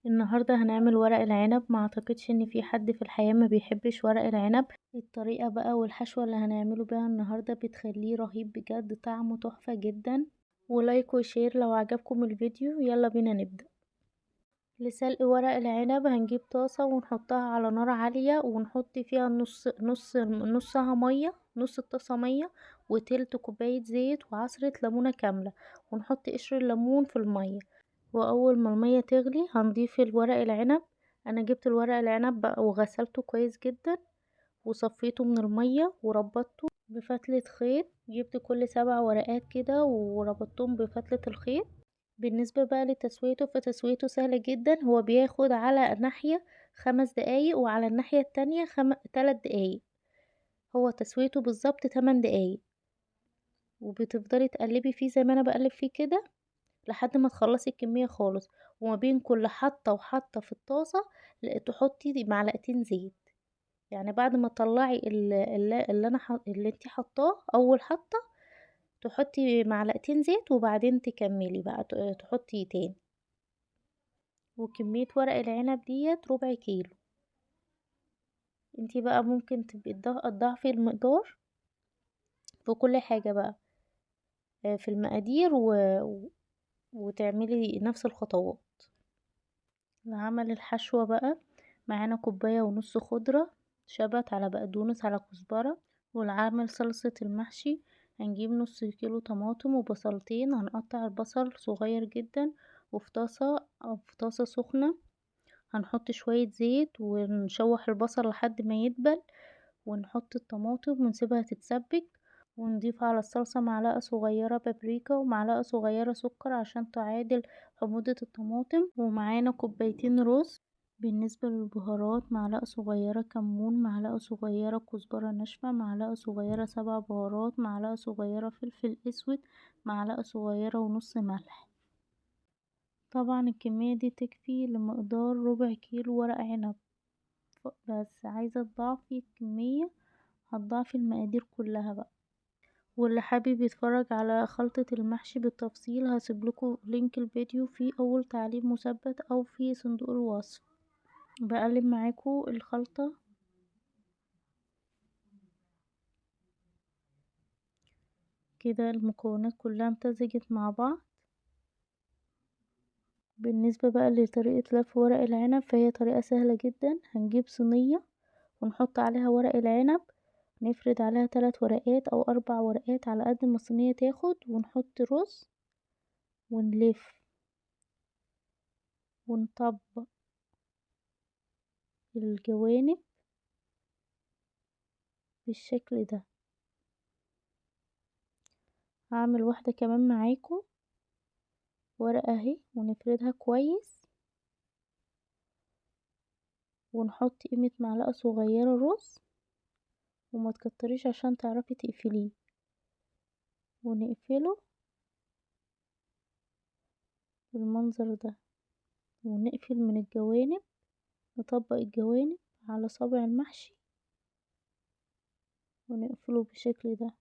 النهاردة هنعمل ورق العنب. ما اعتقدش ان في حد في الحياة ما بيحبش ورق العنب. الطريقة بقى والحشوة اللي هنعمله بيها النهاردة بتخليه رهيب بجد، طعمه تحفة جدا. و like و share لو عجبكم الفيديو. يلا بينا نبدأ. لسلق ورق العنب هنجيب طاسة ونحطها على نار عالية، ونحط فيها نصها مية، نص الطاسة مية، وتلت كوباية زيت، وعصرة ليمونة كاملة، ونحط قشر الليمون في المية. واول ما المية تغلي هنضيف الورق العنب. انا جبت الورق العنب بقى وغسلته كويس جدا وصفيته من المية وربطته بفتلة خيط. جبت كل 7 ورقات كده وربطتهم بفتلة الخيط. بالنسبة بقى لتسويته، فتسويته سهلة جدا، هو بياخد على ناحية 5 دقايق وعلى الناحية التانية 3 دقايق، هو تسويته بالظبط 8 دقايق. وبتفضلي تقلبي فيه زي ما انا بقلب فيه كده لحد ما تخلصي الكمية خالص. وما بين كل حطة وحطة في الطاسة تحطي معلقتين زيت، يعني بعد ما تطلعي اللي انتي حطاه اول حطة تحطي معلقتين زيت، وبعدين تكملي بقى تحطي تاني. وكمية ورق العنب ديت ربع كيلو. انتي بقى ممكن تبقي تضاعفي المقدار في كل حاجة بقى، في المقادير وتعملي نفس الخطوات. لعمل الحشوة بقى معانا كوباية ونص خضرة، شبت على بقدونس على كزبرة. والعمل صلصة المحشي هنجيب نص كيلو طماطم وبصلتين، هنقطع البصل صغير جدا، وفي طاسة سخنة هنحط شوية زيت ونشوح البصل لحد ما يدبل، ونحط الطماطم ونسيبها تتسبك، ونضيف على الصلصة معلقة صغيرة بابريكا ومعلقة صغيرة سكر عشان تعادل حموضة الطماطم. ومعانا كوبايتين رز. بالنسبة للبهارات معلقة صغيرة كمون، معلقة صغيرة كزبرة ناشفة، معلقة صغيرة 7 بهارات، معلقة صغيرة فلفل اسود، معلقة صغيرة ونص ملح. طبعا الكمية دي تكفي لمقدار ربع كيلو ورق عنب، بس عايزة تضاعفي الكمية هتضاعفي المقادير كلها بقى. واللي حابب يتفرج على خلطة المحشي بالتفصيل هسيب لكم لينك الفيديو في اول تعليق مثبت او في صندوق الوصف. بقلب معاكم الخلطة كده، المكونات كلها امتزجت مع بعض. بالنسبة بقى لطريقة لف ورق العنب فهي طريقة سهلة جدا. هنجيب صينية ونحط عليها ورق العنب، نفرد عليها 3 ورقات او 4 ورقات على قد ما الصينية تاخد، ونحط رز ونلف ونطبق الجوانب بالشكل ده. هعمل واحدة كمان معاكم ورقة اهي، ونفردها كويس، ونحط قيمة معلقة صغيرة رز، وما تكتريش عشان تعرفي تقفليه، ونقفله بالمنظر ده، ونقفل من الجوانب، نطبق الجوانب على صابع المحشي ونقفله بالشكل ده.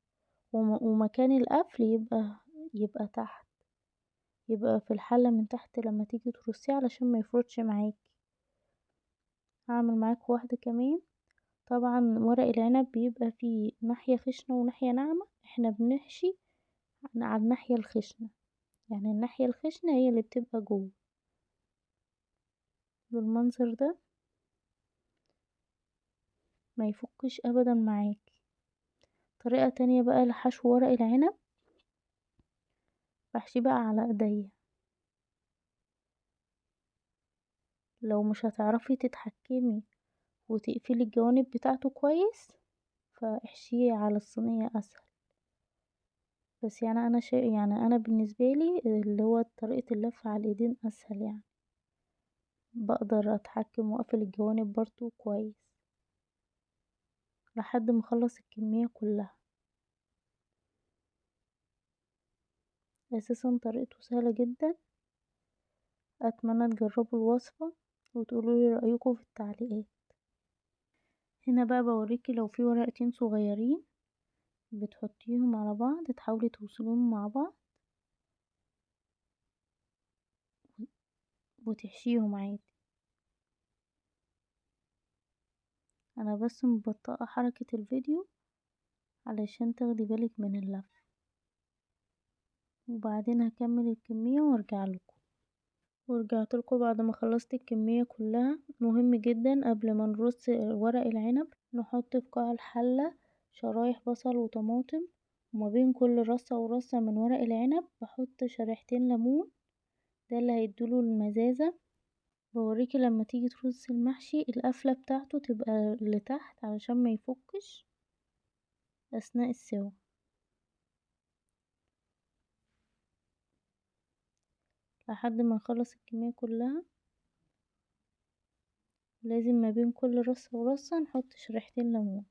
ومكان القفل يبقى تحت، يبقى في الحلة من تحت لما تيجي ترصيه علشان ما يفرطش معاكي. هعمل معاكم واحدة كمان. طبعا ورق العنب بيبقى فيه ناحية خشنة وناحية ناعمة، احنا بنحشي على الناحية الخشنة، يعني الناحية الخشنة هي اللي بتبقى جوه بالمنظر ده، ما يفكش ابدا معاكي. طريقة تانية بقى لحشو ورق العنب، بحشيه بقى على ايديا. لو مش هتعرفي تتحكمي وتقفلي الجوانب بتاعته كويس فاحشيه على الصينية اسهل. بس يعني انا شيء، يعني انا بالنسبة لي اللي هو طريقة اللف على الايدين اسهل، يعني بقدر اتحكم واقفل الجوانب برضو كويس لحد ما اخلص الكمية كلها. اساسا طريقته سهلة جدا. اتمنى تجربوا الوصفة وتقولوا لي رأيكم في التعليقات. هنا بقى بوريكي لو في ورقتين صغيرين بتحطيهم على بعض، تحاولي توصليهم مع بعض وتحشيهم عادي. انا بس مبطئة حركة الفيديو علشان تاخدي بالك من اللف. وبعدين هكمل الكمية وارجع لكم. ورجعت لكم بعد ما خلصت الكمية كلها. مهم جدا قبل ما نرص ورق العنب نحط في قاع الحلة شرايح بصل وطماطم، وما بين كل رصة ورصة من ورق العنب بحط شريحتين ليمون، ده اللي هيدوله المزازة. بوريكي لما تيجي ترصي المحشي القفلة بتاعته تبقى لتحت علشان ما يفكش اثناء السوا. لحد ما نخلص الكمية كلها. لازم ما بين كل رصة ورصة نحط شريحتين ليمون.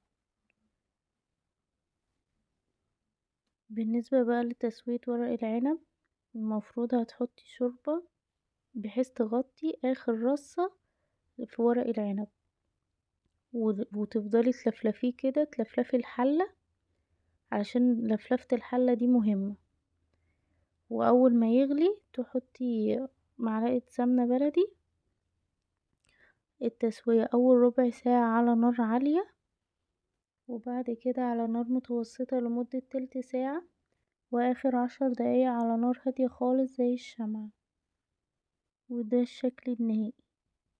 بالنسبة بقى لتسوية ورق العنب، المفروض هتحطي شوربة بحيث تغطي اخر رصة في ورق العنب، وتفضلي تلفلفيه كده، تلفلفي الحلة علشان لفلفة الحلة دي مهمة. واول ما يغلي تحطي معلقة سمنة بلدي. التسوية اول ربع ساعة على نار عالية، وبعد كده على نار متوسطة لمدة تلت ساعة، واخر 10 دقايق على نار هادية خالص زي الشمعة. وده الشكل النهائي.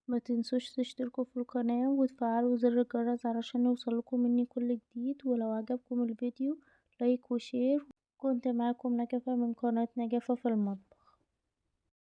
ما تنسوش تشتركوا في القناة وتفعلوا زر الجرس علشان يوصلكم مني كل جديد. ولو عجبكم الفيديو like و share. كنت معاكم نجفة من قناة نجفة في المطبخ.